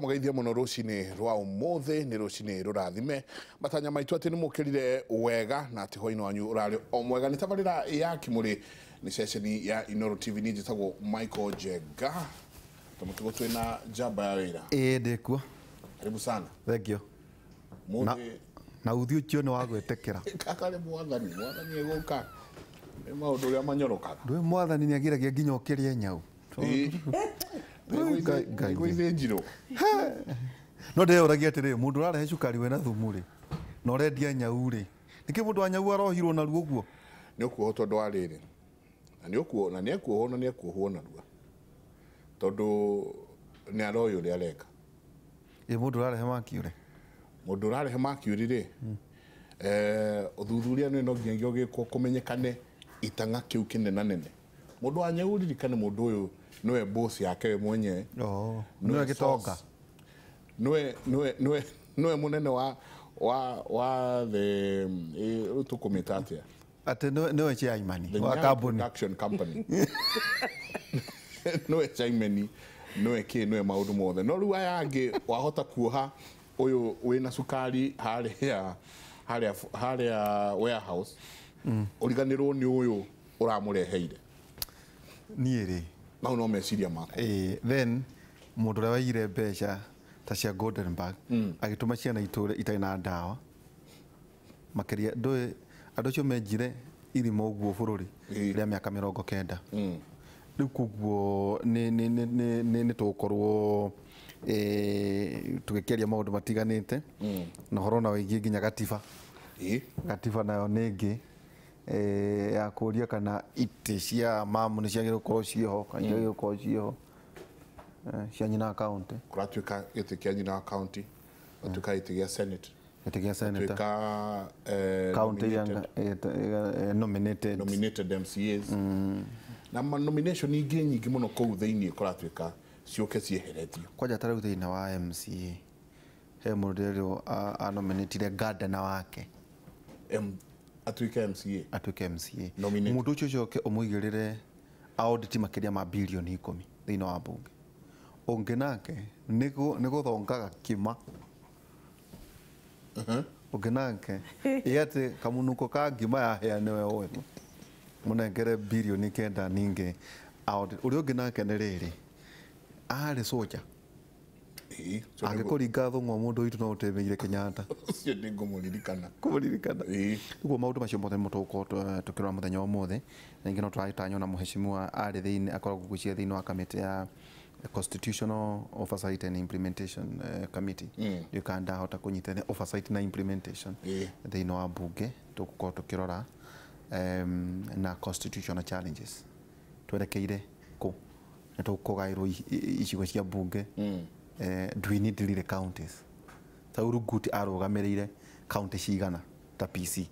Tũkamũgeithia mũno rũcinĩ rwa ũmũthĩ, nĩ rũcinĩ rũrathime. Matanya maitũ atĩ nĩ mũkĩrire wega na atĩ hwainĩ wanyu ũrarĩ o mwega. Nĩ tabarĩra ya Kĩmũrĩ, nĩ ceceni ya Inooro TV. Niĩ njĩtagwo Michael Njenga. Tũmũtugo twĩna njamba ya wĩra. Ĩĩ, ndĩkuo. Karibu sana. Thank you. Mũthĩ na uthi ũcio nĩ wa gwĩtĩkĩra. Kakarĩ mwathani, mwathani egũka nĩ maũndũ ũrĩa manyorokaga. Ndũĩ mwathani nĩ agiragia nginya ũkĩrĩe nyau. Ĩĩ. Ngai, Ngai. Nĩgũithĩnjirwo. No ndĩyũragia atĩrĩrĩ, mũndũ ũrarehe cukari wĩna thumu rĩ, na ũrendia nyau rĩ, nĩkĩ mũndũ wa nyau arohirwo narua ũguo? Nĩ ũkuohwo tondũ wa rĩrĩ, na nĩ ũkuo na nĩ ekuohwo na nĩ ekuohwo narua tondũ nĩ aroĩ ũrĩa areka. Ĩ mũndũ ũrarehe mercury? Mũndũ ũrarehe mercury rĩ, ũthuthuria nĩ no nginyagia ũgĩkwo kũmenyekane itang'a kĩu kĩnenanene. Mũndũ wa nyau, ririkane mũndũ ũyũ nĩwe boss yake we mwenyewe. Oh, nĩwe gĩtonga. Source. Nĩwe mũnene wa the rĩu tũkũmĩta atĩa? Atĩ nĩwe chairman The wa Nyau kambuni. Production Company. Nĩwe chairman, nĩwe kĩ, nĩwe maũndũ mothe. No rĩu aya angĩ wahota kuoha ũyũ wĩna cukari harĩa warehouse, ũriganĩrwo nĩ ũyũ ũramũreheire. Niĩ rĩ, Mau no meciria makwa. Ĩĩ, then mũndũ ũrĩa waiyire mbeca ta cia Goldenberg agĩtũma ciana itũre itarĩ na ndawa makĩria, ndũĩ andũ acio menjire irima ũguo bũrũri rĩa mĩaka 90. Rĩu koguo nĩ tũgũkorwo tũgĩkĩaria maũndũ matiganĩte na ũhoro na wĩgiĩ nginya gatiba. Gatiba nayo nĩ ĩngĩ ya kũria kana itĩ cia mamu nĩ ciagĩrĩirwo gũkorwo ciĩho kana ciagĩrĩirwo gũkorwo ciĩho, cia nyina wa county. Kũratuĩka gĩtĩ kĩa nyina wa county, gũtuĩka gĩtĩ gĩa senate, gĩtĩ gĩa senator, tuĩka county iria nominated, nominated, nominated MCAs na ma nomination ingĩ nyingĩ mũno kũu thĩinĩ kũratuĩka ciũke cieheretio. Kwanja ta rĩu thĩinĩ wa MCA he mũndũ ndĩrerwo anominatire gardener wake atuĩke MCA, atuĩke MCA. Nominated. Mũndũ ũcio ũcoke ũmũigĩrĩre audit makĩria ma bilioni 10 thĩinĩ wa mbunge. Ũngĩ nake nĩ gũthongaga kima. Ũngĩ nake ĩ atĩ kamunuko ka ngima yahĩa nĩwe ũĩ, mũnengere bilioni 9 ningĩ audit. Ũrĩa ũngĩ nake nĩ rĩrĩ, arĩ soja. Ĩĩ, ũcio Angĩkũringa thũng'wa mũndũ witũ no ũtĩmĩire Kenyatta. Ũcio nĩ ngũmũririkana. Kũmũririkana. Ĩĩ. Ũguo maũndũ macio mothe nĩmo tũgũkorwo tũkĩrora mũthenya wa ũmũthĩ. Na ningĩ no tũragĩtanywo na mũheshimiwa arĩ thĩinĩ, akoragwo ngwĩciria thĩinĩ wa kamĩtĩ ya Constitutional Oversight and Implementation Committee. Ndiũĩ kana ndahota kũnyitania oversight na implementation thĩinĩ wa mbunge. Tũgũkorwo tũkĩrora na constitutional challenges twerekeire kũ nĩ tũkũgaĩrwo icigo cia mbunge. Do we need really counties? Ta Guti arũgamĩrĩire county cigana ta PC?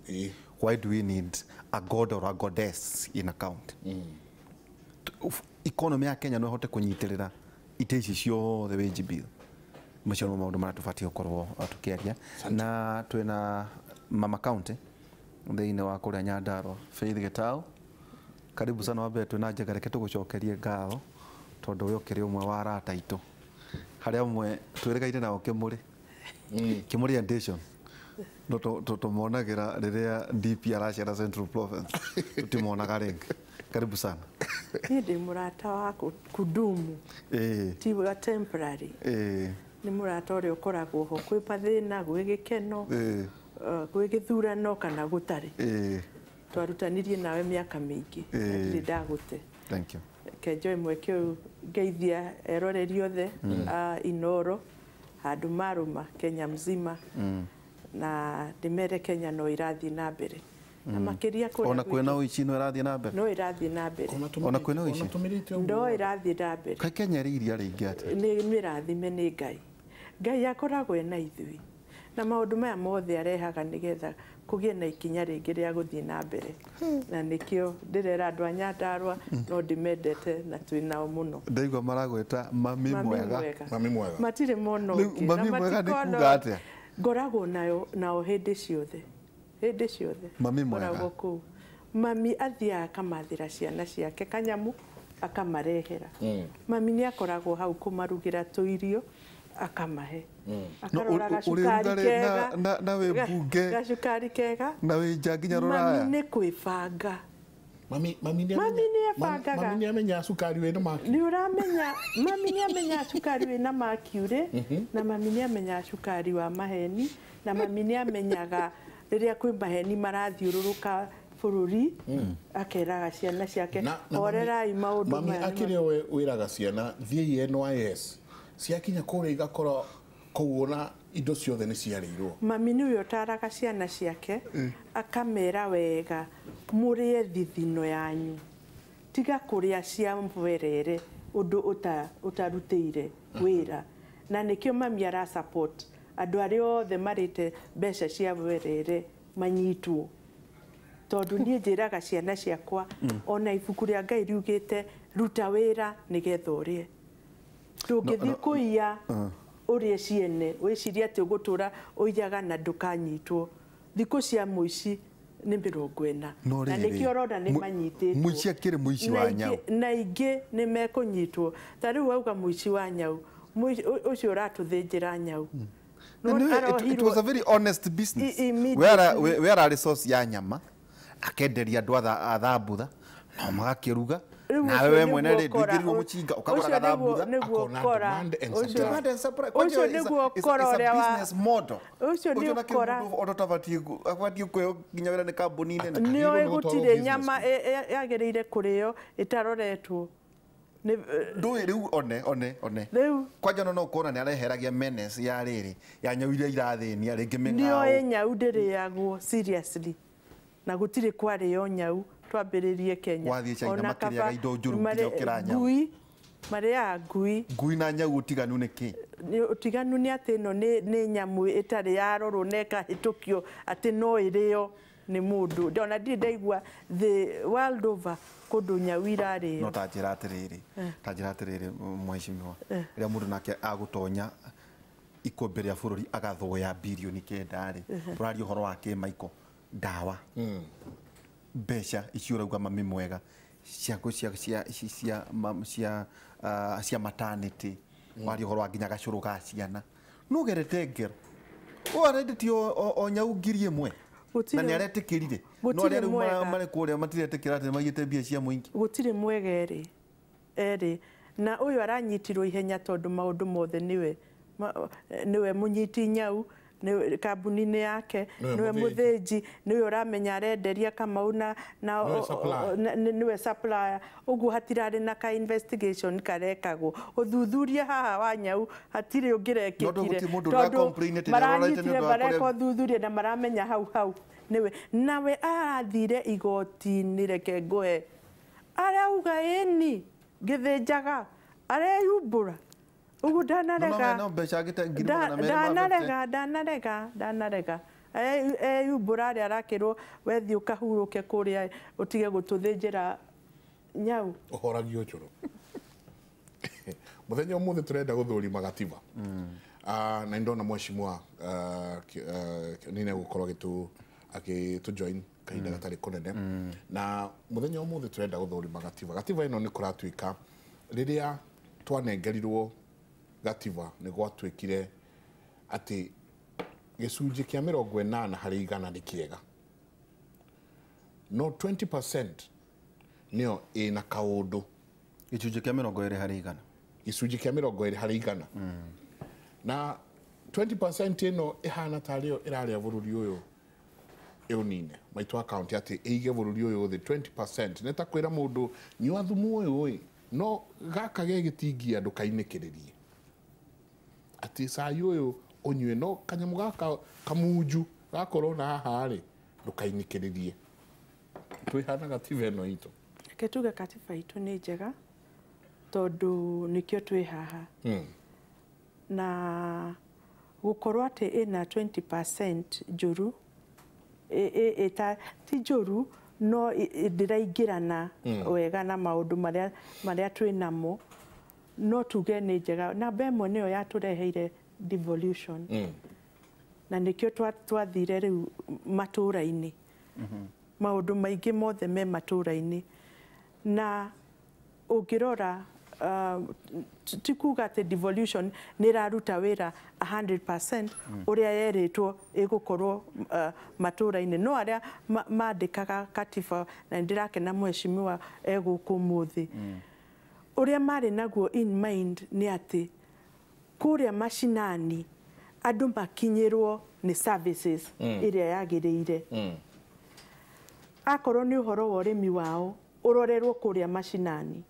Why do we need a god or a goddess in a county? Economy ya Kenya no ĩhote kũnyitĩrĩra itĩ ici ciothe, wage bill? Macio nĩmo maũndũ marĩa tũbatiĩ gũkorwo tũkĩaria. Na twĩna mama county thĩinĩ wa kũrĩa Nyandarua, Faith Gitau, karibu sana. Wa mbere twĩna Njenga, reke tũgũcokerie ngatho tondũ we ũkĩrĩ ũmwe wa arata aitũ harĩa amwe twĩrĩgaine nao Kĩmũrĩ, Kĩmũrĩ Edition, no tũmonagĩra rĩrĩa DP aracera Central Province, tũtimonaga rĩngĩ. Karibu sana. Niĩ ndĩ mũrata wa kudumu, ti wa temporary. Nĩ mũrata ũrĩa ũkoragwo ho kwĩ mathĩna, gwĩ gĩkeno, gwĩ gĩthurano kana gũtarĩ. Twarutanirie nawe mĩaka mĩingĩ na ndirĩ ndagũte. Thank you. Kenjoe mweke ũyũ ngeithia eroreri othe a Inooro handũ marũma Kenya mzima, na ndĩmere Kenya no ĩrathiĩ na mbere na makĩria kũrĩa Ona kwĩna gwitũ. ũici no ĩrathiĩ na mbere? No ĩrathiĩ na mbere. Ona kwĩna ũici? Ona No ĩrathiĩ na mbere. Kaĩ Kenya ĩrĩ iria rĩingĩ atĩa? Nĩ mĩrathime nĩ Ngai. Ngai akoragwo ena ithuĩ na maũndũ maya mothe arehaga nĩgetha kũgĩe na ikinya rĩngĩ rĩa gũthiĩ na mbere, na nĩkĩo ndĩrera andũ a Nyandarua no ndĩmendete na twĩ nao mũno. Ndaigua maragwĩta mami Mami mwega. mwega. Mami mwega. Matirĩ mona Rĩu, ũngĩ, mami na mwega nĩ matikona. kuga atĩa? Ngoragwo nayo nao hĩndĩ ciothe, hĩndĩ ciothe. Mami mwega. Ngoragwo kũu. Mami athiaga akamathĩra ciana ciake kanyamu akamarehera. Mami nĩ akoragwo hau kũmarugĩra tũirio. Akamahe. Akarora gacukari kega. Na wĩ mbunge. Gacukari kega. Na wĩ nja nginya rũraya. Mami nĩ kwĩbanga. Mami nĩ amenya cukari wĩna mercury. Nĩ ũramenya mami nĩ amenya cukari wĩna mercury na mami nĩ amenya cukari wa maheni na mami nĩ amenyaga rĩrĩa kwĩ maheni marathiũrũrũka bũrũri akeraga ciana ciake orerai maũndũ mami akĩrĩ we wĩraga ciana thiĩi NYS ciakinya kũrĩa igakorwo kũu ona indo ciothe nĩ ciarĩirwo. Mami nĩwe ũtaraga ciana ciake akamera wega mũrĩe thithino yanyu tiga kũrĩa cia mwerere ũndũ ũtarutĩire wĩra na nĩkĩo mami ara support andũ arĩa othe marĩte mbeca cia mwerere manyitwo tondũ niĩ njĩraga ciana ciakwa ona ibuku rĩa Ngai riugĩte ruta wĩra nĩgetha ũrĩe ndũngĩthiĩ kũiya ũrĩe ciene wĩcirie atĩ ũgũtũra ũiyaga na ndũkanyitwo thikũ cia mũici nĩ 40 na nĩkĩo ũrona nĩ manyitĩtwo mũici akĩrĩ mũici wa nyau na ingĩ nĩ mekũnyitwo ta rĩu wauga mũici wa nyau ũcio ũratũthĩnjĩra nyau. It was a very honest business. Where are resource ya nyama akenderia andũ a thambutha no magakĩruga nawe we mwene rĩ ndũingĩrirwo mũcinga ũkagũra gathambutha demand and supply ũcio nĩguo ũkora ũrĩa wa business model ũcio nĩ ũkora ũndũ ũtabatiĩ kũheo nginya wĩra nĩ kambuni nene nĩoĩ gũtirĩ nyama yagĩrĩire kũrĩo ĩtaroretwo ndũĩ rĩu one rĩu kwanja no ũkona nĩ areheragia menace ya rĩrĩ ya nyau iria irathĩnia rĩngĩ mĩng'ao nĩoĩ nyau ndĩrĩagwo seriously na gũtirĩ kwarĩo nyau twambĩrĩrie Kenya wathiĩ China makĩrĩaga indo njũru nginya ũkĩra nyau ngui marĩaga ngui ngui na nyau ũtiganu nĩ kĩ ũtiganu nĩ atĩ ĩno nĩ nyamũ ĩtarĩ yarorwo na ĩkahĩtũkio atĩ no ĩrĩo nĩ mũndũ ona ndirĩ ndaigua the world over kũndũ nyau irarĩo no ta njĩra atĩrĩrĩ mheshimiwa rĩrĩa mũndũ nake agũtonya ikũmbĩ rĩa bũrũri agathoya birioni 9 rĩ tũraria ũhoro wa kĩmaiko ndawa mbeca icio ũrauga mami mwega cia maternity waria ũhoro wa nginya gacũrũ ga ciana no gerete ngero ũyũ arendetie o nyau 1,000 na nĩ aretĩkĩrire no arĩa rĩu marĩ kũrĩa matiretĩkĩra atĩ maiyĩte mbia cia mũingĩ gũtirĩ mwega erĩ na ũyũ aranyitirwo ihenya tondũ maũndũ mothe nĩwe mũnyiti nyau kambuni-inĩ yake niwe mũthĩnji niwe ũramenya arenderia Kamau na niwe supplier ũguo hatirarĩ na ka investigation karekagwo ũthuthuria haha wa nyau hatirĩ ũngĩrekĩkire tondũ maranyitire bareka ũthuthuria na maramenya hau hau niwe nawe arathire igoti-inĩ reke ngũhe arauga ĩni ngĩthĩnjaga areyumbũra ugu ndanarega ndanarega eyumbũra arĩa arakĩrwo wethiĩ ũkahurũke kũrĩa ũtige gũtũthĩnjĩra nyau ũhoragio ũcũrũ mũthenya ũmũthĩ tũrenda gũthũrima gatiba na nĩndona mheshimiwa nĩ egũkorwo agĩtũ join kahinda gatarĩ kũnene na mũthenya ũmũthĩ tũrenda gũthũrima gatiba gatiba ĩno nĩ kũratuĩka rĩrĩa twanengerirwo gatiba nĩ gwatuĩkire atĩ gĩcunjĩ kĩa 80 harĩ igana nĩ kĩega no 20% nĩyo ĩna kaũndũ gĩcunjĩ kĩa 20 harĩ igana gĩcunjĩ kĩa 20 harĩ igana na 20% ĩno ĩhana tarĩo ĩrarĩa bũrũri ũyũ ĩũnine maitũ akaunti atĩ ĩige bũrũri ũyũ thĩ 20% nĩ ta kwĩra mũndũ nyua thumu ũyũ ĩ no gaka ge gĩtingia ndũkainĩkĩrĩrie atĩ cai ũyũ ũnyue no kanyamũ gaka kamunju gakorwo na haha rĩ ndũkainĩkĩrĩrie twĩhana gatiba ĩno itũ reke tuge katiba itũ nĩ njega tondũ nĩkĩo twĩ haha na gũkorwo atĩ ĩna 20% njũru ti njũru no ndĩraingĩrana wega na maũndũ marĩa twĩ namo no tuge nĩ njega namba ĩmwe nĩyo yatũreheire devolution na nĩkĩo twathire rĩu matũũra-inĩ maũndũ maingĩ mothe me matũũra-inĩ na ũngĩrora Ti kuga atĩ devolution nĩ ĩraruta wĩra 100% ũrĩa yerĩtwo ĩgũkorwo matũra-inĩ. No arĩa mandĩkaga katiba, na nĩndĩrakena mheshimiwa egũkũ ũmũthĩ, ũrĩa marĩ naguo in mind nĩ atĩ kũrĩa macinani andũ makinyĩrwo nĩ services ĩrĩa yagĩrĩire. Akorwo nĩ ũhoro wa ũrĩmi wao ũrorerwo kũrĩa macinani,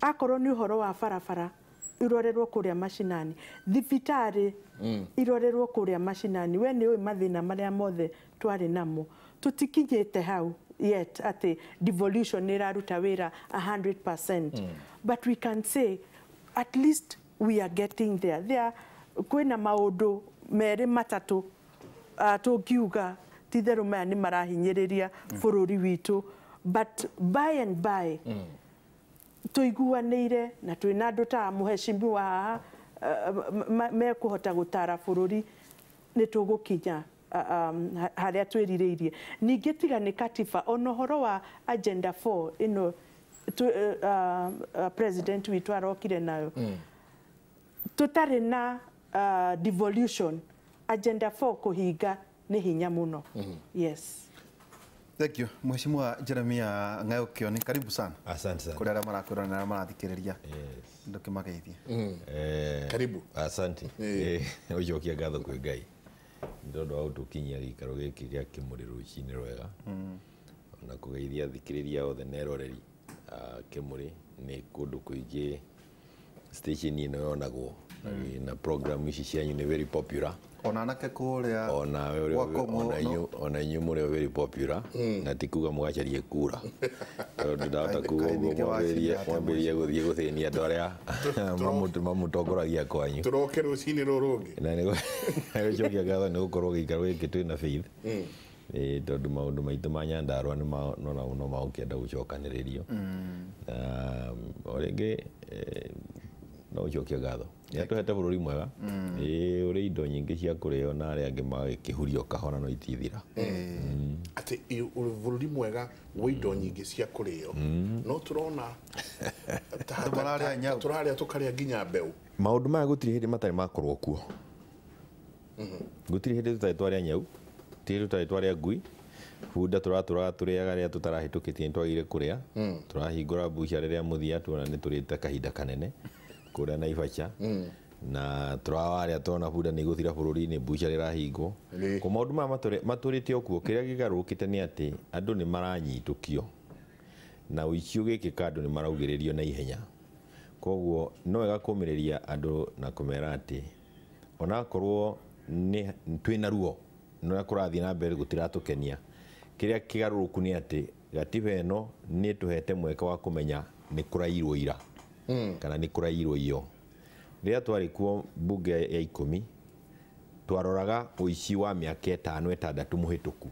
akorwo nĩ ũhoro wa barabara irorerwo kũrĩa macinani, thibitarĩ irorerwo kũrĩa macinani. We nĩ ũĩ mathĩna marĩa mothe twarĩ namo, tũtikinyĩte hau yet atĩ devolution nĩ ĩraruta wĩra 100%, but we can say at least we are getting there. There kwĩna maũndũ merĩ matatũ tũngiuga titherũ maya nĩ marahinyĩrĩria bũrũri witũ, but by and by tũiguanĩire na twĩna andũ ta mheshimiwa haha mekũhota gũtara bũrũri, nĩ tũgũkinya harĩa twĩrirĩirie. Ningĩ tiga nĩ katiba, ona ũhoro wa agenda 4 ĩno president witũ arokire nayo, tũtarĩ na devolution, agenda 4 kũhinga nĩ hinya mũno. Yes. Thank you. Mheshimiwa Jeremiah Ngayo Kioni, karibu sana. Asante sana. Kũrĩ arĩa marakwĩrora na arĩa marathikĩrĩria. Ndũkĩmageithie. Karibu. Asante. Ũcokia ngatho kwĩ Ngai nĩ tondũ wa gũtũkinyia gĩikaro gĩkĩ gĩa Kĩmũrĩ rũcinĩ rwega, ona kũgeithia athikĩrĩria othe na eroreri a Kĩmũrĩ. Nĩ kũndũ kũingĩ station ĩno yonagwo na program ici cianyu nĩ very popular. Ona anake kũrĩa ona inyuĩ mũrĩ very popular, na ti kuga mũgacarie kura, tondũ ndahota kuga ũguo mwambĩrĩrie gũthiĩ gũthĩnia andũ arĩa mamũtongoragia kwanyu. Tũroke rũcinĩ rũrũ rũngĩ. Na nĩ gũcokia ngatho nĩ gũkorwo gĩikaro gĩkĩ twĩna faith, tondũ maũndũ maitũ ma Nyandarua no magũkĩenda gũcokanĩrĩrio. Na o rĩngĩ no ũcokie ngatho nĩ atũhete bũrũri mwega, ũrĩ indo nyingĩ cia kũrĩo na arĩa angĩ magĩkĩhurio kahora no itithira. Atĩ bũrũri mwega wĩ indo nyingĩ cia kũrĩo, no tũrona tũrarĩa tũkarĩa nginya mbeũ. Maũndũ maya gũtirĩ hĩndĩ matarĩ makorwo kuo. Gũtirĩ hĩndĩ tũtarĩ twarĩa nyau, gũtirĩ hĩndĩ tũtarĩ twarĩa ngui. Bunda tũratũraga tũrĩaga rĩrĩa tũtarahĩtũkĩtie nĩ twagĩrĩire kũrĩa. Tũrahingũra mbuca rĩrĩa mũthia tuona nĩ tũrĩte kahinda kanene kũrĩa Naivasha, na tũrawarĩa tuona bunda nĩ igũthira bũrũri-inĩ, mbuca rĩrahingwo. Ko maũndũ maya matũrĩte o kuo. Kĩrĩa kĩgarũrũkĩte nĩ atĩ andũ nĩ maranyitũkio na ũici ũgĩkĩka, andũ nĩ maraugĩrĩrio na ihenya. Koguo no wega kũmĩrĩria andũ na kũmera atĩ onakorwo nĩ twĩna ruo nĩ ũrĩa kũrathiĩ na mbere gũtiratũkenia, kĩrĩa kĩgarũrũku nĩ atĩ gatiba ĩno nĩ ĩtũhete mweke wa kũmenya nĩ kũrairwo ira kana nĩ kũrairwo iyo. Rĩrĩa twarĩ kuo mbunge ya 10 twaroraga ũici wa mĩaka 5 6 mũhĩtũku,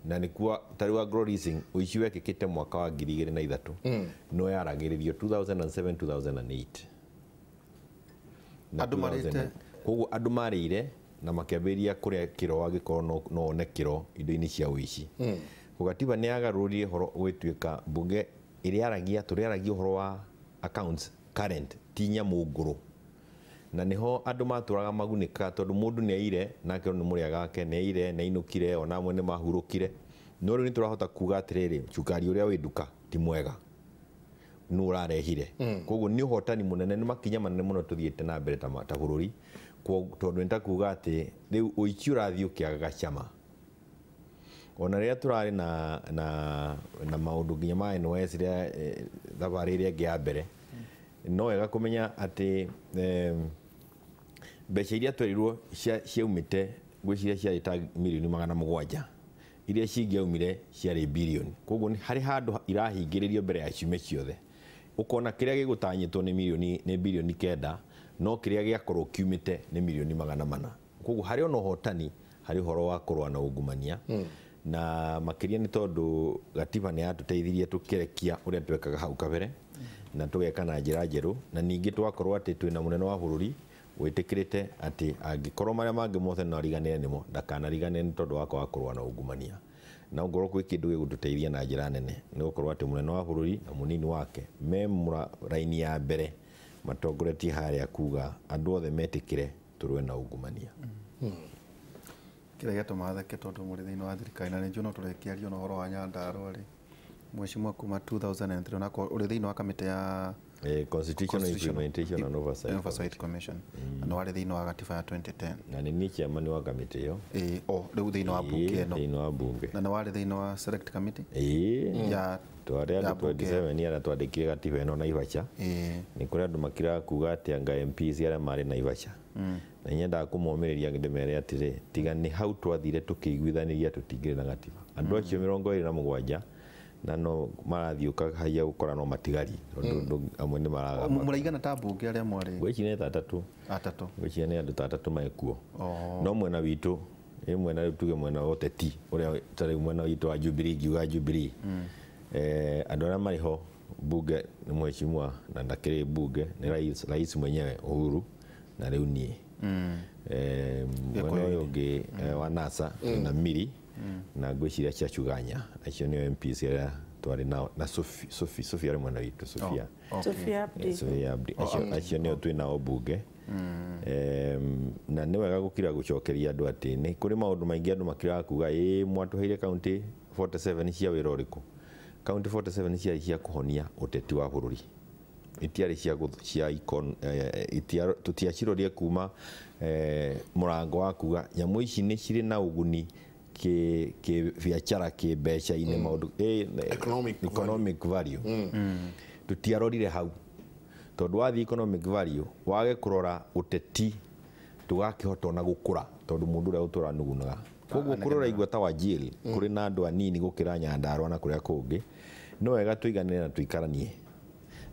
na nĩkuo tarĩ wa Agro Leasing ũici wekĩkĩte mwaka wa 2003, no yaragĩrĩrio 2007 2008. Andũ marĩte, koguo andũ marĩire na makĩambĩrĩria kũrĩa kĩro angĩkorwo no one kĩro indo-inĩ cia ũici. Gatiba nĩ yagarũrire ũhoro ũgĩtuĩka mbunge ĩrĩa tũrĩaragia ũhoro wa accounts current, ti nyamũ ngũrũ. Na nĩho andũ matũraga magunĩkaga tondũ mũndũ nĩ aire nake nĩ mũrĩa gake, nĩ aire nĩ ainũkire, ona amwe nĩ mahurũkire. No rĩu nĩ tũrahota kuga atĩrĩrĩ, cukari ũrĩa wĩ nduka ti mwega, nũ ũrarehire. Koguo nĩ ũhotani mũnene, nĩ makinya manene mũno tũthiĩte na mbere ta bũrũri, tondũ nĩ ta kuga atĩ rĩu ũici ũrathiĩ ũkĩagaga cama. Ona rĩrĩa tũrarĩ na maũndũ nginya ma NYS rĩrĩa thabarĩ ĩrĩa ĩngĩ ya mbere, no wega kũmenya atĩ mbeca iria twerirwo ciaumĩte ngwĩciria ciarĩ ta mirioni 700, iria cingĩaumire ciarĩ birioni. Koguo nĩ harĩ handũ irahingĩrĩrio mbere ya ciumia ciothe, ũkona kĩrĩa gĩgũtanyĩtwo nĩ mirioni nĩ birioni 9, no kĩrĩa gĩakorwo kiumĩte nĩ mirioni 400. Koguo harĩ ona ũhotani harĩ ũhoro wa kũrũa na ungumania, na makĩria nĩ tondũ gatiba nĩ yatũteithirie tũkĩrekia ũrĩa twekaga hau kabere na tũgeka na njĩra njerũ, na ningĩ twakorwo atĩ twĩna mũnene wa bũrũri wĩtĩkĩrĩte atĩ angĩkorwo marĩa mangĩ mothe no ariganĩre nĩmo, ndakanariganĩre nĩ tondũ wa kwaga kũrũa na ungumania. Na ngorwo kwĩ kĩndũ gĩgũtũteithia na njĩra nene nĩ gũkorwo atĩ mũnene wa bũrũri na mũnini wake me raini ya mbere matongoretie harĩa kuga andũ othe metĩkĩre tũrũe na ungumania. Kĩrĩa gĩatũmaga theke tondũ mũrĩ thĩinĩ wa thirikari na nĩnjũĩ no tũrekĩario na ũhoro wa Nyandarua rĩ, mheshimiwa kuma 2003 onakorwo ũrĩ thĩinĩ wa kamĩtĩ ya Constitutional Implementation and Oversight Commission na nĩ warĩ thĩinĩ wa gatiba ya 2010 na nĩ niĩ chairman wa kamĩtĩ ĩyo. Rĩu thĩinĩ wa bunge ĩno. Thĩinĩ wa bunge. Na nĩ warĩ thĩinĩ wa select committee ya twarĩ andũ 27 arĩa twandĩkire gatiba ĩno Naivasha. Nĩ kũrĩ andũ makiraga kuga atĩ anga MPs arĩa marĩ Naivasha. Na nyendaga kũmomĩrĩria ndĩmere atĩrĩ, tiga nĩ hau twathire tũkĩiguithanĩria tũtingĩrĩ na gatiba. Andũ acio 27 na no marathiũka haiya gũkora no matigari tondũ amwe nĩ maragamba. Mũraigana ta mbunge arĩa mwarĩ? Ngwĩciria nĩ ta atatũ. Atatũ. Ngwĩciria nĩ andũ ta atatũ mekuo. No mwena witũ, ĩ mwena rĩu tuge mwena wa ũteti ũrĩa ta rĩu mwena witũ wa Jubilee, ngiuga Jubilee. Andũ arĩa marĩ ho bunge nĩ mheshimiwa na ndakĩrĩ bunge nĩ rais mwenyewe Uhuru na rĩu niĩ. Mwena ũyũ ũngĩ wa NASA na Miri na ngwĩciria Chachuganya acio nĩo MPs arĩa twarĩ nao na Sophie arĩ mwena witũ, Sophia. Sophia Abdi. Sophia Abdi. Acio nĩo twĩ nao bunge. Na nĩ wega gũkira gũcokeria andũ atĩ nĩ kũrĩ maũndũ maingĩ andũ makiraga kuga ĩ mwatũheire kaunti 47 cia wĩra ũrĩkũ. Kaunti 47 ciarĩ cia kũhonia ũteti wa bũrũri. Itiarĩ cia tũtiacirorie kuma mũrango wa kuga nyamũ ici nĩ cirĩ na ũguni kĩ biacara kĩ mbeca-inĩ maũndũ economic value. Tũtiarorire hau tondũ wathiĩ economic value wage kũrora ũteti ndũgakĩhota ona gũkũra tondũ mũndũ ũrĩa ũtũraga nĩgunaga. Koguo kũrĩa ũraigua ta Wajir kũrĩ na andũ anini gũkĩra Nyandarua na kũrĩa kũngĩ, no wega tũiganĩre na tũikaranie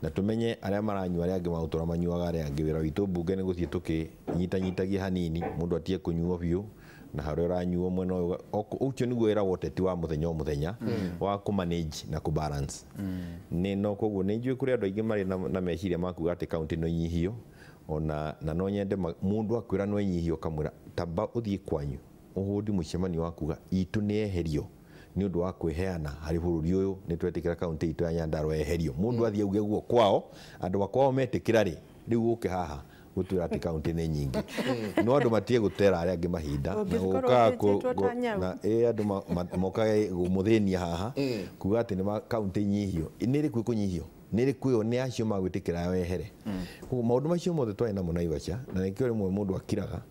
na tũmenye arĩa maranyua arĩa angĩ magũtũra manyuaga arĩa angĩ. Wĩra witũ mbunge nĩ gũthiĩ tũkĩnyitanyitagia hanini mũndũ atige kũnyuo biũ na harĩa ũranyuo mwena ũyũ ũcio nĩguo wĩra wa ũteti wa mũthenya o mũthenya wa kũ-manage na kũ-balance. Nĩ no koguo nĩ njũĩ kũrĩ andũ aingĩ marĩ na meciria ma kuga atĩ kaunti no inyihio ona na no nyende mũndũ akwĩra no inyihio ũkamwĩra tamba ũthiĩ kwanyu ũhũndi mũcemanio wa kuga itũ nĩ yeherio nĩ ũndũ wa kwĩheana harĩ bũrũri ũyũ nĩ twetĩkĩra kaunti itũ ya Nyandarua yeherio. Mũndũ athiĩ auge guo kwao andũ a kwao metĩkĩra rĩ rĩu ũke haha gũtwĩra atĩ kaunti nĩ nyingĩ. No andũ matige gũtera arĩa angĩ mahinda na gũkaga na andũ mokaga mũthĩnia haha kuga atĩ nĩ kaunti nyihio. Nĩ ĩrĩkũ ĩkũnyihio? Nĩ ĩrĩkũ ĩyo nĩ acio magwĩtĩkĩra wehere. Koguo maũndũ macio mothe twarĩ namo Naivasha na nĩkĩo rĩmwe mũndũ akiraga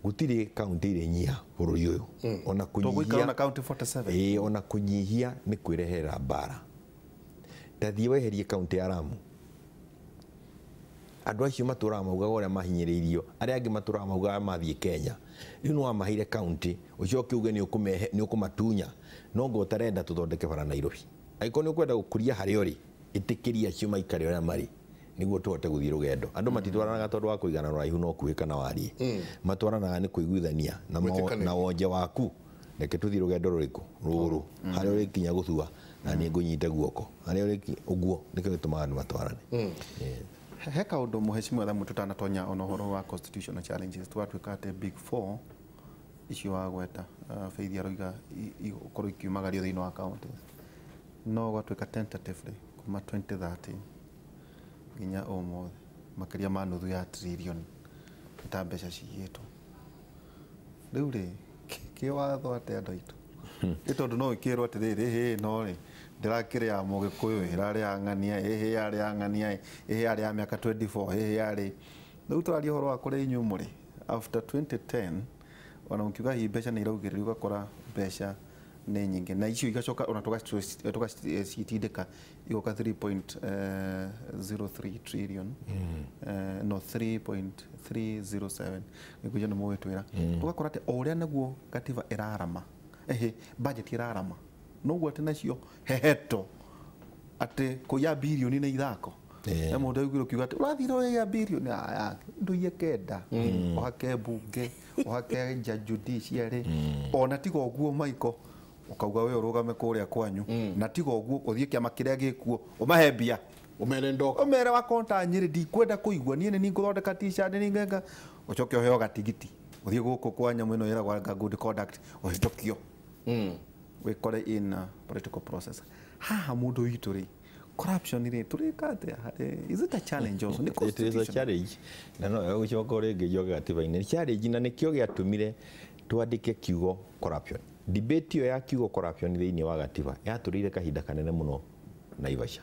gũtirĩ kaunti irĩ nyiha bũrũri ũyũ. Ona kũnyihia na kaunti 47. Ona kũnyihia nĩ kwĩrehera mbara. Ta thiĩ weherie kaunti ya Lamu. Andũ acio matũraga maugaga ũrĩa mahinyĩrĩirio, arĩa angĩ matũraga maugaga mathiĩ Kenya. Rĩu nĩ wamaheire kaunti, ũcoke uge nĩ ũkũmatunya. No ngo ũtarenda tũthondeke bara Nairobi. Angĩkorwo nĩ ũkwenda gũkũria harĩa ũrĩ, ĩtĩkĩria acio maikare ũrĩa marĩ nĩguo tũhote gũthiĩ rũgendo. Andũ matitwaranaga tondũ wa kũigana ũraihu na ũkuhĩ kana wariĩ. Matwaranaga nĩ kũiguithania na wonje waku. Reke tũthiĩ rũgendo rũrĩkũ? Rũrũ. Harĩa ũrĩkinya gũthua na niĩ ngũnyite guoko. Harĩa ũrĩkinya ũguo nĩkĩo gĩtũmaga andũ matwarane. He kaũndũ mheshimiwa thamwe tũtanatonya ona ũhoro wa constitutional challenges twatuĩka atĩ big four icio wagweta Faith aroiga ikorwo ikiumagario thĩinĩ wa counties no gwatuĩka tentatively kuma 2013 nginya ũmũthĩ makĩria ma nuthu ya trillion ta mbeca cigĩtwo. Rĩu rĩ kĩwatho atĩ andũ aitũ nĩ tondũ no ĩkĩrwo atĩrĩrĩ hĩ no rĩ ndĩrakĩrĩ ya mũgĩkũyũ ĩrarĩ ya ng'ania ĩhĩ yarĩ ya ng'ania ĩhĩ yarĩ ya mĩaka 24 ĩhĩ yarĩ rĩu tũraria ũhoro wa kũrĩa inyuĩ mũrĩ after 2010 ona ũkiuga hihi mbeca nĩ iraugĩrĩrio ũgakora mbeca nĩ nyingĩ na icio igacoka ona tũgacitindĩka igoka 3.03 trillion no 3.307 nĩkũja nĩ mũgwĩtwĩra tũgakora atĩ o ũrĩa naguo gatiba ĩrarama budget ĩrarama noguo atĩ nacio heheto atĩ kũiya birioni nĩ ithako na mũndũ aiguire ũkiuga atĩ ũrathire ũrĩa birioni ndũiye kenda ũhake mbunge ũhake nja judiciary ona tiga ũguo Michael ũkauga we ũrũgame kũrĩa kwanyu na tiga ũguo ũthiĩ kĩama kĩrĩa gĩkuo ũmahe mbia ũmere ndoka ũmere wakonta Nyĩrĩ ndikwenda kũigua niĩ nĩ ngũthondeka t-shirt nĩ ngenga ũcoke ũheo gatigiti ũthiĩ gũkũ kwa nyamũ ĩno ĩragwa good conduct ũhĩtũkio. Wikore in political process. Haha mundu witu ri corruption ri turika atia? Is it a challenge also? It is a challenge. Na no gucoka ringi njoke gatiba-inĩ challenge, na nikio giatumire twandike kiugo corruption. Debate iyo ya kiugo corruption thiini wa gatiba yaturire kahinda kanene muno Naivasha.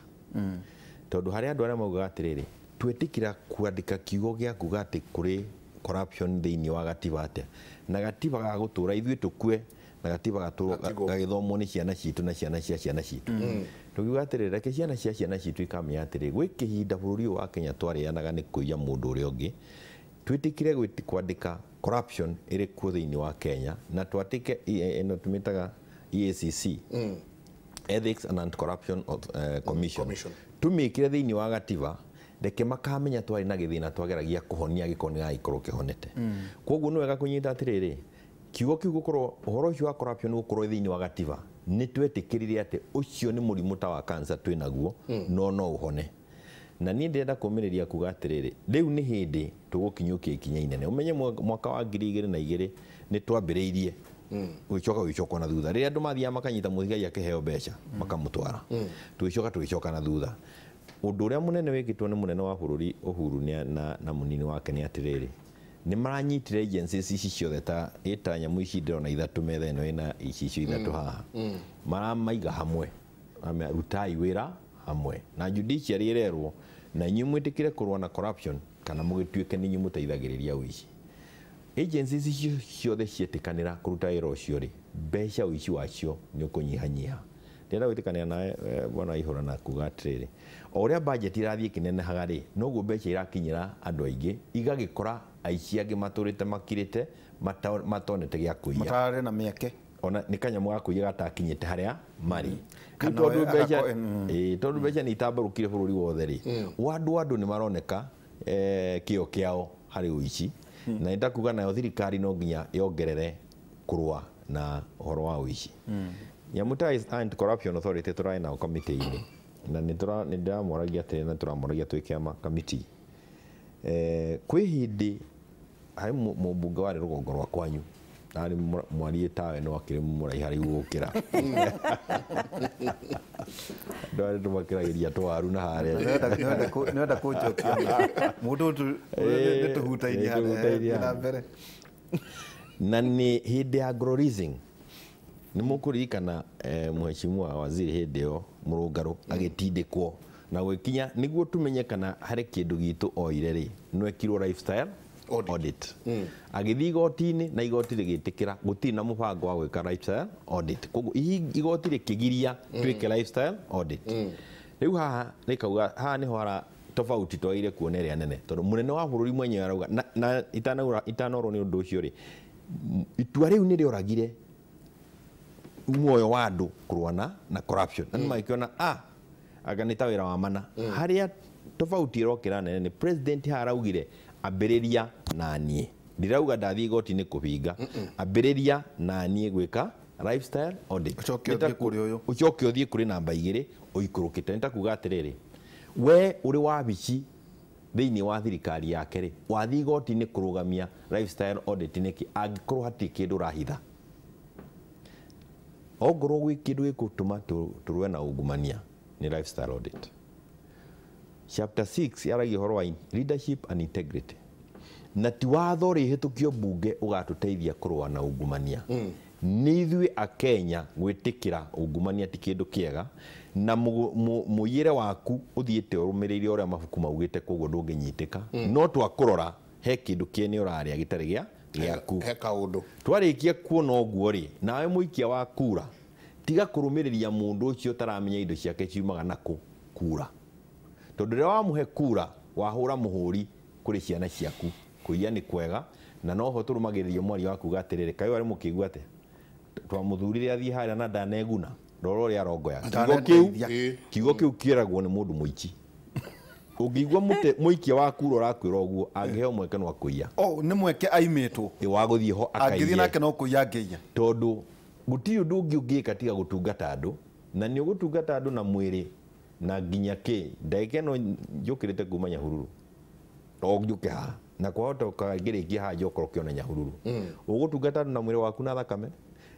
Tondu hari andu aria maugaga atiriri twetikira kwandika kiugo gia kuga ati kuri corruption thiini wa gatiba atia, na gatiba ga gutura ithuĩ tukue na gatiba gagĩthomwo nĩ ciana citũ na ciana cia ciana citũ. Tukiuga atĩrĩrĩ, reke ciana cia ciana citũ ikamenya atĩrĩ gwĩ kĩhinda bũrũri ũyũ wa Kenya twarĩanaga nĩ kũiya mũndũ ũrĩa ũngĩ. Twĩtĩkire kwandĩka corruption ĩrĩ kuo thĩinĩ wa Kenya, na twatĩke ĩno tũmĩtaga EACC, Ethics and Anti-Corruption Commission, tumĩkire thĩinĩ wa gatiba reke makamenya twarĩ na gĩthĩna twageragia kũhonia gĩkorwo nĩ gagĩkorwo kĩhonete. Koguo nĩ wega kũnyita atĩrĩrĩ, kiugo kiu gukorwo uhoro ucio wa corruption gukorwo thiini wa gatiba ni twetikirire ati ucio ni murimu ta wa cancer twinaguo no no uhone. Na ni ndĩrenda kumĩrĩria kuga atiriri riu ni hindi tugukinyukia ikinya inene. Umenye mwaka wa 2002 ni twambĩrĩirie gwicoka gwicoka na thutha rĩrĩa andũ mathiaga makanyita mũthigari akĩheo mbeca makamũtwara, tũgĩcoka na thutha. Ũndũ ũrĩa mũnene wĩkĩtwo nĩ mũnene wa bũrũri Uhuru na mũnini wake nĩ atĩrĩrĩ, nĩ maranyitire agencies ici ciothe ta ĩta nyamũ ici ndĩrona ithatũ metha ĩno ĩna ici icio ithatũ haha, maramaiga hamwe, rutai wĩra hamwe na judiciary ĩrerwo na inyuĩ mwĩtĩkĩre kũrũa na corruption kana mũgĩtuĩke nĩ inyuĩ mũteithagĩrĩria ũici. Agencies icio ciothe cietĩkanĩra kũruta wĩra ũcio rĩ, mbeca ũici wacio nĩ ũkũnyihanyiha. Ndĩrenda gwĩtĩkania nawe bwana Ihũra na kuga atĩrĩrĩ, o ũrĩa budget irathiĩ ĩkĩnenehaga rĩ, noguo mbeca irakinyĩra andũ aingĩ, igagĩkora aici angĩ matũrĩte makirĩte matonete gĩa kũiya, matarĩ na mĩeke, ona nĩ kanyamũ ga kũiya gatakinyĩte harĩa marĩ. Tondũ mbeca tondũ mbeca nĩ itambarũkire bũrũri wothe rĩ, andũ nĩ maroneka kĩo kĩao harĩ ũici, na nĩtakuga nayo thirikari no nginya yongerere kũrũa na ũhoro wa ũici. Nyamũ ta Anti-Corruption Authority tũrarĩ nao kamĩtĩ-inĩ, na nĩ ndĩramoragia atĩrĩ, na tũramoragia twĩ kĩama kamĩtĩ, kwĩ hĩndĩ harĩ mũmbunge warĩ rũgongo rwa kwanyu, arĩ mwarie tawe no akĩrĩ mũraiha rĩu gũkĩra andũ arĩa tũmakĩragĩria tũwaru na harĩa nĩwenda kũnjokia mũndũ nĩ tũhutainie harĩa na mbere. Na nĩ hĩndĩ ya Agro-leasing nĩ mũkũririkana mheshimiwa waziri hĩndĩ ĩyo Mũrũngarũ agĩtindĩkwo na gwĩkinya nĩguo tumenye kana harĩ kĩndũ gitũ oire rĩ, no ekirwo lifestyle audit. Agĩthiĩ igoti-inĩ na igoti rĩgĩtĩkĩra gũtirĩ na mũbango wa gwĩka lifestyle audit, koguo igoti rĩkĩgiria twĩke lifestyle audit. Rĩu haha rĩkauga haha nĩho hara tofauti twagĩrĩire kuona ĩrĩa nene, tondũ mũnene wa bũrũri mwenyewe arauga na itanorwo nĩ ũndũ ũcio rĩ, itua rĩu nĩ rĩoragire muoyo wa andũ kũrũa na corruption. Na nĩmagĩkĩona anga nĩ ta wĩra wa mana. Harĩa tofauti ĩrokĩra nene nĩ president haraugire ambĩrĩria na niĩ, ndirauga ndathiĩ igoti-inĩ kũhinga, ambĩrĩria na niĩ gwĩka lifestyle audit, ũcoke ũthiĩ kũrĩ ũyũ, ũcoke ũthiĩ kũrĩ namba igĩrĩ ũikũrũkĩte. Nĩ ta kuga atĩrĩrĩ, we ũrĩ wabici thĩinĩ wa thirikari yake rĩ, wathiĩ igoti-inĩ kũrũgamia lifestyle audit nĩkĩ angĩkorwo hatirĩ kĩndũ ũrahitha? Ongorwo gwĩ kĩndũ gĩgũtũma tũrũe na ungumania nĩ lifestyle audit. Chapter 6 yaragia ũhoro wa leadership and integrity, na ti watho rĩhĩtũkio mbunge ũgatũteithia kũrũa na ungumania. Nĩ ithuĩ Akenya gwĩtĩkĩra ungumania ti kĩndũ kĩega, na mũiyĩre waku ũthiĩte ũrũmĩrĩire ũrĩa mabuku maugĩte, koguo ndũngĩnyitĩka. No twakũrora he kĩndũ kĩene ũrarĩa gĩtarĩ gĩa gĩaku, he kaũndũ. Twarĩkia kuona ũguo rĩ, nawe mũikia wa kura tiga kũrũmĩrĩria mũndũ ũcio ũtaramenya indo ciake ciumaga nakũ kura, tondũ rĩrĩa wamũhe kura wahũra mũhũri kũrĩ ciana ciaku. Kũiya nĩ kwega, na noho tũrũmagĩrĩria mwaria wa kuga atĩrĩrĩ, kaĩ warĩ mũkĩigua atĩa twamũthurire athiĩ harĩa na ndaneguna, rora ũrĩa arongoyaga. Kiugo kĩu kĩragwo nĩ mũndũ mũici. Ũngĩigua mũikia wa kura ũrakwĩra ũguo, angĩheo mweke no akũiya. Nĩ mweke aimĩtwo wa gũthiĩ ho akaiye, angĩthiĩ nake no kũiya angĩiya, tondũ gũtirĩ ũndũ ũngĩ ũngĩka tiga gũtungata andũ, na nĩ ũgũtungata andũ na mwĩrĩ na nginya kĩ. Ndagĩka ĩno njũkĩrĩte kuma Nyahururu, o njũke haha na kwahota ngĩrĩkia haha njokorwo kĩona Nyahururu. Ũgũtungata andũ na mwĩrĩ waku na thakame,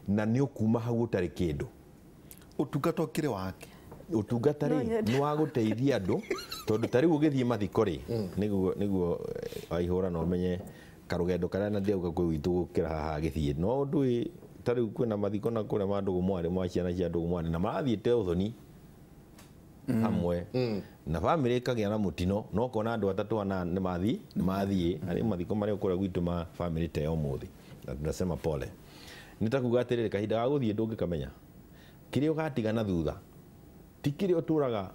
Na nĩ ũkuma hau ũtarĩ kĩndũ. Ũtungata ũkĩrĩ wake. Ũtungata rĩ nĩ wa gũteithia andũ tondũ ta rĩu ũgĩthiĩ mathiko rĩ nĩguo waihũra na ũmenye karũgendo karĩa na ndĩauga kwĩ witũ gũkĩra haha gĩthiĩ no ndũĩ ta rĩu kwĩna mathiko na kũrĩa ma ndũgũ mwarĩ ma ciana cia ndũgũ mwarĩ na marathiĩte ũthoni hamwe na bamĩrĩ ĩkagĩa na mũtino no kona andũ atatũ ana nĩ mathiĩ harĩ mathiko marĩa kũrĩa gwitũ ma bamĩrĩ ta ya ũmũthĩ na tunasema pole. Nĩ ta kuga atĩrĩrĩ kahinda ga gũthiĩ ndũngĩkamenya kĩrĩa ũgatiga na thutha ti kĩrĩa ũtũraga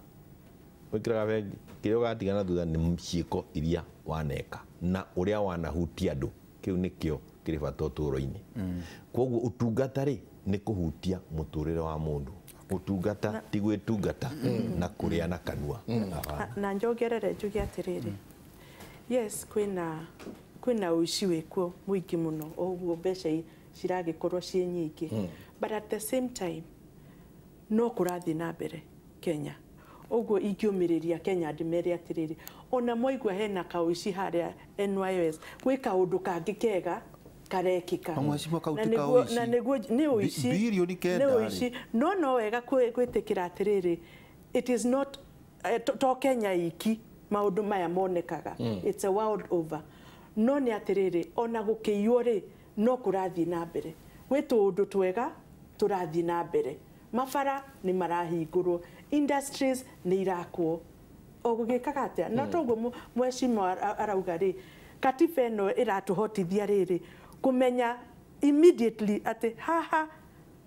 wĩkĩraga bengi kĩrĩa ũgatiga na thutha nĩ ciĩko iria waneka na ũrĩa wanahutia andũ kĩu nĩkĩo kĩrĩ bata ũtũũro-inĩ. Kwoguo ũtungata rĩ nĩ kũhutia mũtũrĩre wa mũndũ. Ũtungata ti gwĩtungata na kũrĩa na kanua. Na njongerere njuge atĩrĩrĩ, yes kwĩna ũici wĩkuo mũingĩ mũno ũguo mbeca ciragĩkorwo ciĩ nyingĩ, but at the same time no kũrathiĩ na mbere Kenya. Ũguo ingĩũmĩrĩria Kenya ndĩmere atĩrĩrĩ, ona mwaigua hena kaũici harĩa NYS gwĩ kaũndũ kangĩ kega karekĩka. Na nĩguo nĩ ũici bilioni kenda nĩ ũici no wega gwĩtĩkĩra atĩrĩrĩ, it is not to Kenya iki maũndũ maya monekaga, it's a world over. No nĩ atĩrĩrĩ, ona gũkĩiywo rĩ no kũrathiĩ na mbere, gwĩ tũũndũ twega tũrathiĩ na mbere, mabara nĩ marahingũrwo, industries nĩ irakwo o gũgĩkaga atĩa. Na toguo mheshimiwa arauga rĩ, katiba ĩno ĩratũhotithia rĩrĩ kũmenya immediately atĩ haha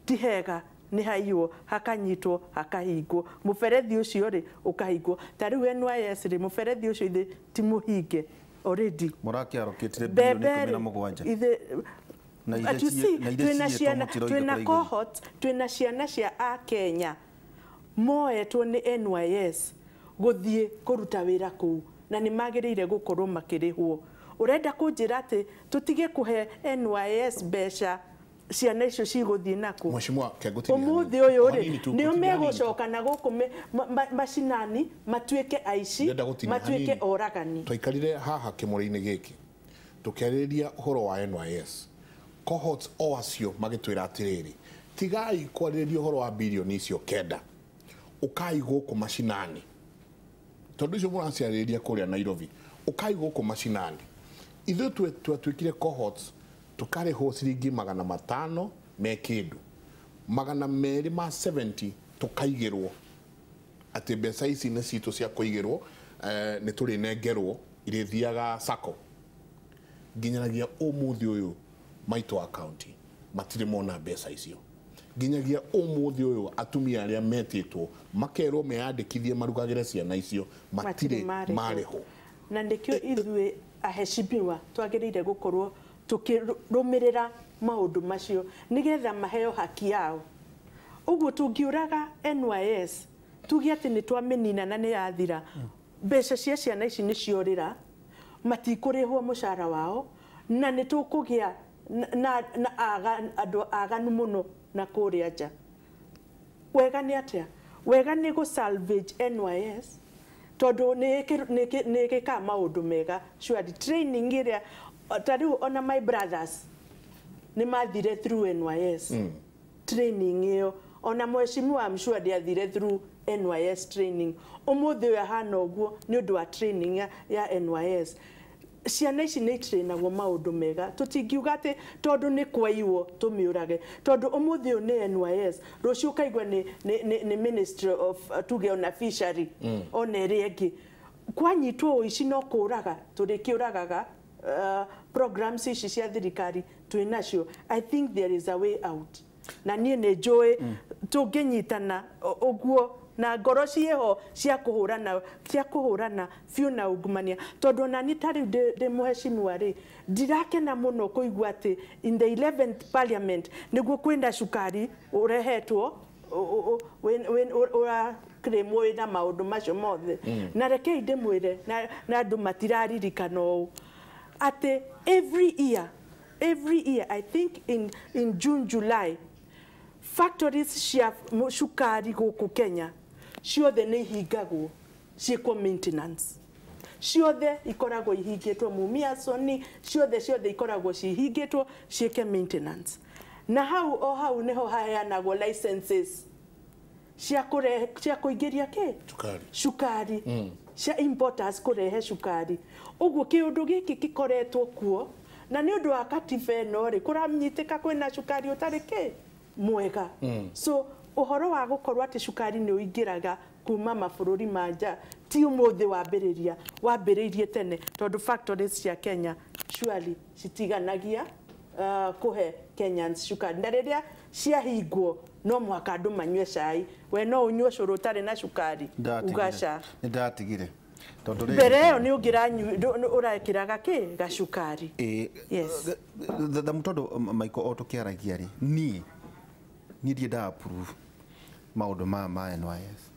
ti hega nĩ haiywo, hakanyitwo hakahingwo, mũberethi ũcio rĩ ũkahingwo. Ta rĩu NYS rĩ mũberethi ũcio ithe ti mũhinge already mũrakĩarokĩtire bilioni 17 twĩna ciana twĩna cohort twĩna ciana cia a Kenya moetwo nĩ NYS gũthiĩ kũruta wĩra kũu na nĩ magĩrĩire gũkorwo makĩrĩhwo. Ũrenda kũnjĩra atĩ tũtige kũhe NYS mbeca ciana icio cigũthiĩ naku? Ũmũthĩ ũyũ rĩ nĩo megũcoka na gũkũ macinani matuĩke aici matuĩke oragani. Twaikarire haha kĩmũrĩ-inĩ gĩkĩ tũkĩarĩrĩria ũhoro wa NYS cohorts o acio magĩtwĩra atĩrĩrĩ, tigai kwarĩrĩria ũhoro wa bilioni icio 9 ũkai gũkũ macinani tondũ icio mũraciarĩrĩria kũrĩa Nairobi, ũkai gũkũ macinani. Ithuĩ twatuĩkire cohorts tũkarĩhwo ciringi 500 me kĩndũ 270 tũkaigĩrwo atĩ mbeca ici nĩ citũ cia kũigĩrwo, nĩ tũrĩnengerwo irĩthiaga sacco. Nginyanagia ũmũthĩ ũyũ maitũ wa county matirĩ mona mbeca icio. Nginyagia ũmũthĩ ũyũ atumia arĩa metĩtwo makerwo meyandĩkithie marugagĩre ciana icio matirĩ marĩhwo. Na nĩkĩo ithuĩ aheshimiwa twagĩrĩire gũkorwo tũkĩrũmĩrĩra maũndũ macio nĩgetha maheo haki yao. Ũguo tũngiũraga NYS tuge atĩ nĩ twamĩnina na nĩ yathira, mbeca cia ciana ici nĩ ciorĩra, matikũrĩhwo mũcara wao, na nĩ tũkũgĩa na andũ aganu mũno na kũrĩa nja. Wega nĩ atĩa? Wega nĩ gũ salvage NYS tondũ nĩ ĩgĩkaga maũndũ mega. Surely training ĩrĩa ta rĩu ona my brothers nĩ mathire through NYS training ĩyo, ona mheshimiwa I'm sure ndĩathire through NYS training. Ũmũthĩ ũyũ ahana ũguo nĩ ũndũ wa training ya NYS. Ciana ici nĩ itrainagwo maũndũ mega, tũtingiuga atĩ tondũ nĩ kwaiywo tũmĩũrage, tondũ ũmũthĩ ũyũ nĩ NYS, rũciũ ũkaigua nĩ Ministry of tuge ona fishery ona ĩrĩa ĩngĩ. Kwanyitwo ũici no kũraga tũrĩkĩũragaga programs ici cia thirikari twĩ nacio. I think there is a way out. Na niĩ nĩ njũĩ tũngĩnyitana ũguo na ngoro ciĩho cia kũhũrana biũ na ungumania, tondũ ona niĩ ta rĩu ndĩ mheshimiwa rĩ ndirakena mũno kũigua atĩ in the 11th parliament nĩguo kwĩna cukari ũrehetwo ũrakĩrĩmwo wĩna maũndũ macio mothe. Na rekei ndĩmwĩre na andũ matiraririkana ũũ atĩ every year I think in June July factories cia cukari gũkũ Kenya ciothe nĩ ihingagwo ciĩkwo maintenance, ciothe ikoragwo ihingĩtwo, Mumia Soni ciothe ikoragwo cihingĩtwo ciĩke maintenance. Na hau o hau niho haheanagwo licenses cia kũrehe, cia kũingĩria kĩ? Cukari. Cukari. Cia importers kũrehe cukari. Ũguo kĩũndũ gĩkĩ gĩkoretwo kuo, na nĩ ũndũ wa katiba ĩno rĩ, kũranyitĩka kwĩna cukari ũtarĩ kĩ? Mwega. So ũhoro wa gũkorwo atĩ cukari nĩ ũingĩraga kuma mabũrũri ma nja ti ũmũthĩ wambĩrĩria, wambĩrĩirie tene, tondũ factories cia Kenya surely citiganagia kũhe Kenyans cukari. Na rĩrĩa ciahingwo no mũhaka andũ manyue cai. We no ũnyue cũrũ ũtarĩ na cukari, uga ca. Nĩ ndatigire. Tondũ rĩrĩ- Mbere ĩyo nĩ ũngĩranyua, ũrekĩraga kĩ? Gacukari. Yes. Thamu tondũ Michael o tũkĩaragia rĩ, niĩ ndirĩ nda approve maũndũ maya ma NYS.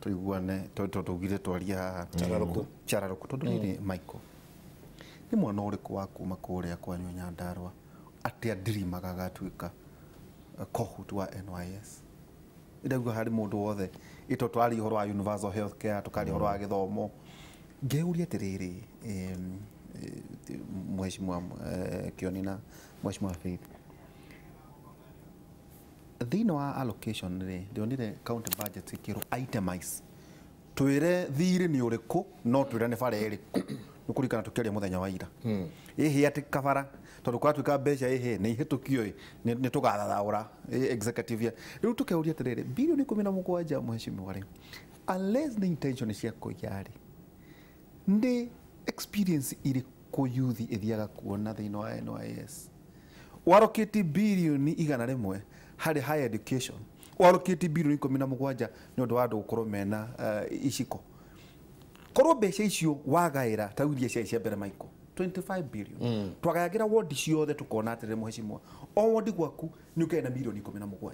Tũiguane, tondũ tũugire twarie haha. Cararũkũ. Cararũkũ. Tondũ rĩrĩ, Michael, nĩ mwana ũrĩkũ wa kuma kũrĩa kwanyu Nyandarua atĩ andirimaga agatuĩka cohort wa NYS? Ndauga harĩ mũndũ wothe, ĩto twaria ũhoro wa universal health care, tũkaria ũhoro wa gĩthomo. Ngeuria atĩrĩrĩ, Mheshimiwa Kioni na Mheshimiwa Faith, thĩinĩ wa allocation rĩ, ndĩronire county budget ĩkĩrwo itemize, twĩre thirĩ nĩ ũrĩkũ, no twĩre nĩ bara ĩrĩkũ. Nĩ kũririkana tũkĩaria mũthenya wa ira, ĩhĩ atĩ kabara tondũ kwatuĩka mbeca ĩhĩ nĩ ihĩtũkio ĩ, nĩ tũgathathaũra executive ya rĩu. Tũkeuria atĩrĩrĩ, bilioni 17, mheshimiwa rĩ, unless nĩ intention cia kũiya rĩ, nĩ experience irĩkũ youth ĩthiaga kuona thĩinĩ wa NYS? Warokĩti bilioni 100 harĩ higher education, warokĩti bilioni 17 nĩ ũndũ wa andũ gũkorwo mena iciko. Korwo mbeca icio wagaĩra ta iria ciarĩ cia mbere, Michael, 25 billion, twagayagĩra wodi ciothe, tũkona atĩrĩrĩ, mheshimiwa, o wodi gwaku nĩ ũkĩrĩ na milioni 17.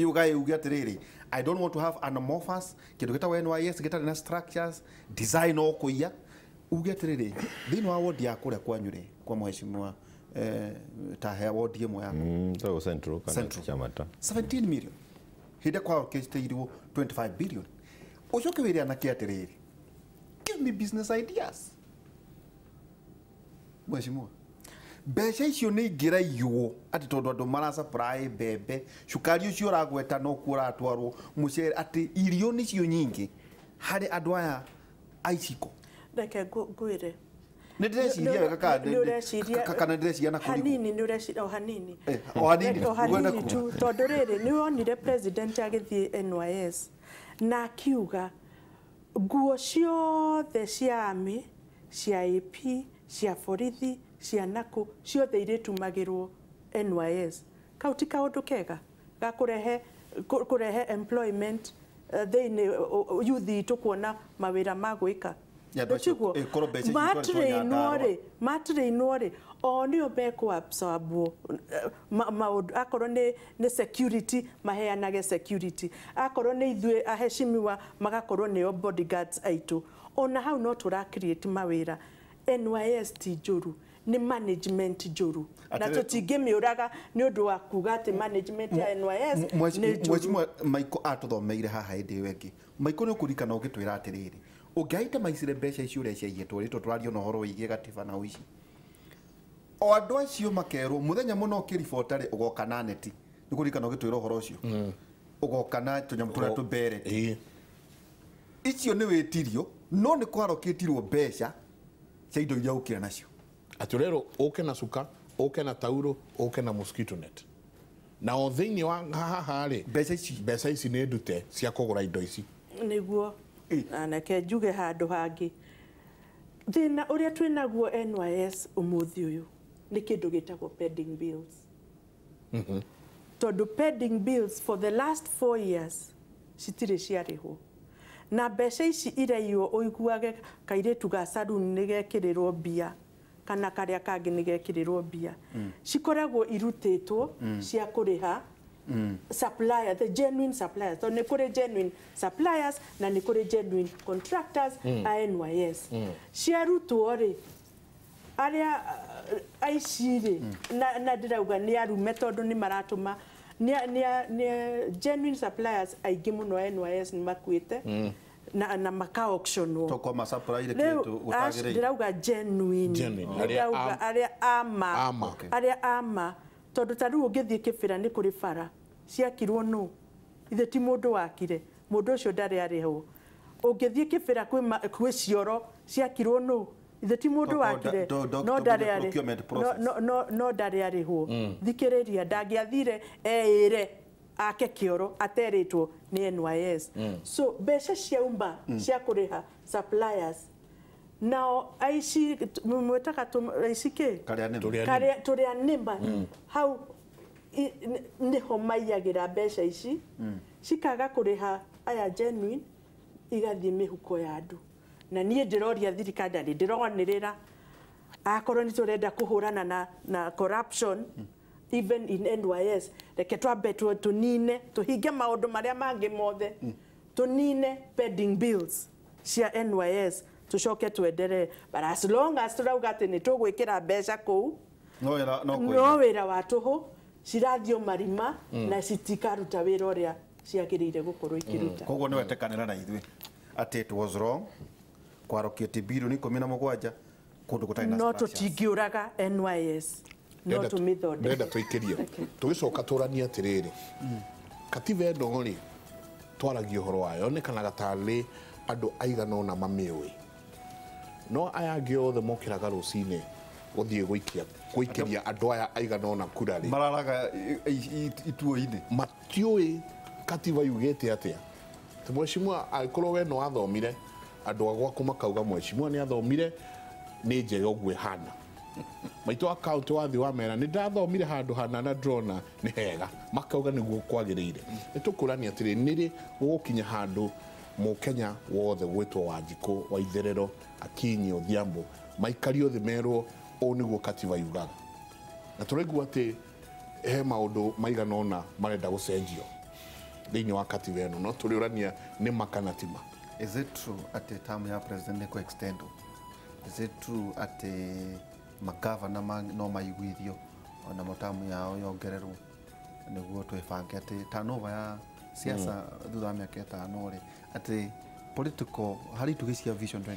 Ugae uge atĩrĩrĩ, I don't want to have an amorphous kĩndũ gĩtagwo NYS gĩtarĩ na structures design o kũiya. Uge atĩrĩrĩ, thĩinĩ wa wodi ya kũrĩa kwanyu rĩ, kwa mheshimiwa, ta he wodi ĩmwe yaku. Tagwo Central kana Central. Chamata. 17 million hĩndĩ kwarokĩtĩirwo 25 billion. Ũcoke wĩre anake atĩrĩrĩ, give me business ideas. Mheshimiwa, mbeca icio nĩ ingĩraiywo atĩ tondũ andũ marasupply mbembe, cukari ũcio ũragweta nokuo ũratwarwo, mũcere, atĩ irio nĩcio nyingĩ harĩ andũ aya a iciko. Reke ngwĩre. Nĩ ndĩreciria wega kana Nĩ ũreciria kana ndĩreciria na kũrigwo? Hanini nĩ ũreciria o hanini. O hanini, O hanini ngwenda tu, tondũ rĩrĩ, nĩ wonire president agĩthiĩ NYS na akiuga nguo ciothe cia army, cia AP, cia borithi, cia nakũ, ciothe irĩtumagĩrwo NYS. Kau ti kaũndũ kega ga kũrehe kũrehe employment thĩinĩ youth itũ kuona mawĩra ma gwĩka? Ya, andũ acio, Tiguo? korwo mbeca icio itwarĩtwo Matrainwo Nyandarua. rĩ, matrainwo rĩ, o nĩo mekũabsorbwo maũndũ. Akorwo nĩ security, maheanage security. Akorwo nĩ ithuĩ aheshimiwa, magakorwo nĩo bodyguards aitũ. Ona hau no tũra create mawĩra. NYS ti njũru, nĩ management njũru, na tũtingĩmĩũraga nĩ ũndũ wa kuga atĩ management ya NYS nĩ njũru. Mheshimiwa Michael atũthomeire haha hĩndĩ ĩyo ĩngĩ. Michael, nĩ ũkũririkana ũgĩtwĩra atĩrĩrĩ, ũngĩaitemaicire mbeca icio ũrĩa ciaiyĩtwo rĩ, tondũ tũraria ona ũhoro wĩgiĩ gatiba na ũici, o andũ acio makerwo mũthenya mũno ũkĩribota rĩ, ũgoka na neti. Nĩ kũririkana ũgĩtwĩra ũhoro ũcio, ũgoka na tũnyamũ tũrĩa tũmbereti. Icio nĩ wĩtirio, no nĩ kwarokĩtirwo mbeca cia indo iria ũkire nacio. Atĩ ũrerwo ũke na cuka, ũke na tauro, ũke na mosquito net, na o thĩinĩ wa haha rĩ, Mbeca ici. Mbeca ici nĩ ndute cia kũgũra indo ici. Nĩguo. Na reke njuge handũ hangĩ, thĩna ũrĩa twĩnaguo NYS ũmũthĩ ũyũ nĩ kĩndũ gĩtagwo pending bills, tondũ pending bills for the last 4 years citirĩ ciarĩhwo, na mbeca ici iraiywo. Ũiguage kairĩtu ga saruni nĩ gekĩrĩrwo mbia, kana karĩa kangĩ nĩ gekĩrĩrwo mbia. Cikoragwo irutĩtwo cia kũrĩha supplier, the genuine suppliers, tondũ nĩ kũrĩ genuine suppliers na nĩ kũrĩ genuine contractors a NYS. Ciarutwo rĩ, arĩa aici rĩ, na ndĩrauga nĩ arume, tondũ nĩ maratũma nĩ genuine suppliers aingĩ mũno a NYS nĩ makuĩte na maka auctionwo. Toko macapraire Rĩu, kĩndũ gũtagĩrĩire. Ndĩrauga genuine. Genuine. Arĩa Ndĩrauga arĩa ama. Ama. Arĩa ama. Tondũ ta rĩu ũngĩthiĩ Kĩbĩra nĩ kũrĩ bara ciakirwo nũ? Ithe ti mũndũ wakire, mũndũ ũcio ndarĩ arĩhwo. Ũngĩthiĩ Kĩbĩra kwĩ cioro ciakirwo nũ? Ithe ti mũndũ wakire, no ndarĩ arĩhwo. Thikĩrĩria, ndangĩathire eĩre ake kĩoro aterĩtwo nĩ NYS. So mbeca ciauma cia kũrĩha suppliers, nao aici mwĩtaga aici kĩ? Tũrĩa nĩma. Hau nĩho maiyagĩra mbeca ici, cikaga kũrĩha aya genuine, igathiĩ mĩhuko ya andũ. Na niĩ ndĩroria thirikari na ndĩronĩrĩra akorwo nĩ tũrenda kũhũrana na corruption even in NYS, reke twambe tũnine, tũhinge maũndũ marĩa mangĩ mothe, tũnine pending bills cia NYS, tũcoke twenderee. But as long as tũrauga atĩ nĩ tũgwĩkĩra mbeca kũu, no wĩra wa tũhũ, cirathiĩ marima na citikaruta wĩra ũrĩa ciagĩrĩire gũkorwo ikĩruta. Koguo nĩ wetĩkanĩra na ithuĩ atĩ it was wrong kwarokĩte bilioni 17 kũndũ gũtarĩ na no tũtingĩũraga NYS, no tũmĩthondeke. Ndĩrenda tũikĩrie tũgĩcoka tũranie atĩrĩrĩ, katiba ĩno rĩ twaragia ũhoro wayo yonekanaga tarĩ andũ aigana ũna mamĩũĩ, no aya angĩ othe mokĩraga rũcinĩ gũthiĩ gũikĩria andũ aya aigana ũna kura rĩ, mararaga ituo-inĩ, matiũĩ katiba yugĩte atĩa. Ti mheshimiwa, angĩkorwo we no athomire, andũ a gwaku makauga mheshimiwa nĩ athomire, nĩ njega ũguo ĩhana. Maitũ wa kaunti wathiĩ wamera nĩ ndathomire handũ hana na ndĩrona nĩ hega, makauga nĩguo kwagĩrĩire. Nĩ tũkũrania atĩrĩ, nĩrĩ gũgũkinya handũ mũkenya wothe gwĩtwo Wanjikũ, Waitherero, Akinyi, Odhiambo maikario thĩ merwo ũũ nĩguo katiba yugaga. Na tũraigua atĩ he maũndũ maigana ũna marenda gũcenjio thĩinĩ wa katiba ĩno, no tũrĩũrania nĩ ma kana ti ma. Is it true atĩ term ya president nĩ kũ-extendwo? Is it true atĩ magavana no maiguithio ona term yao yongererwo nĩguo twĩbange atĩ turnover ya siasa thutha wa mĩaka 5 rĩ, atĩ political harĩ itugĩ cia Vision 2030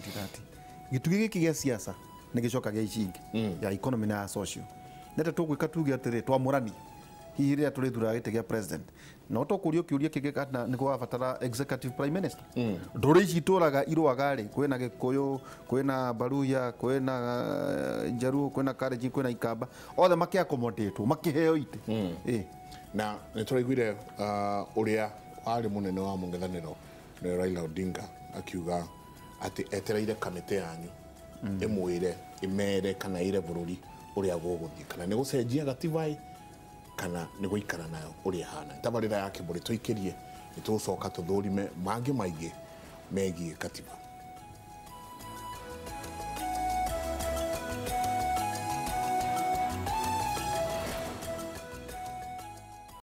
gĩtugĩ gĩkĩ gĩa siasa nĩ gĩcoka gĩa ici ingĩ ya economy na ya social. Nĩ tũgwĩka tuge atĩrĩ twamũrani hihi rĩrĩa tũrĩthuraga gĩtĩ gĩa president, no tũkũrio kĩũria kĩngĩ kana nĩ kũrabatara executive prime minister. Ndũrĩ ici itũraga irũaga rĩ, kwĩna Gĩkũyũ, kwĩna Baruya, kwĩna Njaruo, kwĩna Kalenjin, kwĩna Ikamba, othe makĩakomodatwo makĩheo itĩ. Na nĩ tũraiguire ũrĩa warĩ mũnene wa mũng'ethanĩro nĩwe Raila Odinga akiuga atĩ etereire kamĩtĩ yanyu ĩmwĩre, ĩmere kana ĩre bũrũri ũrĩa gũgũthiĩ, kana nĩ gũcenjia gatiba kana nĩ gũikara nayo ũrĩa ĩhana. Tabarĩra ya Kĩmũrĩ tũikĩrie, nĩ tũgũcoka tũthũrime mangĩ maingĩ megiĩ katiba.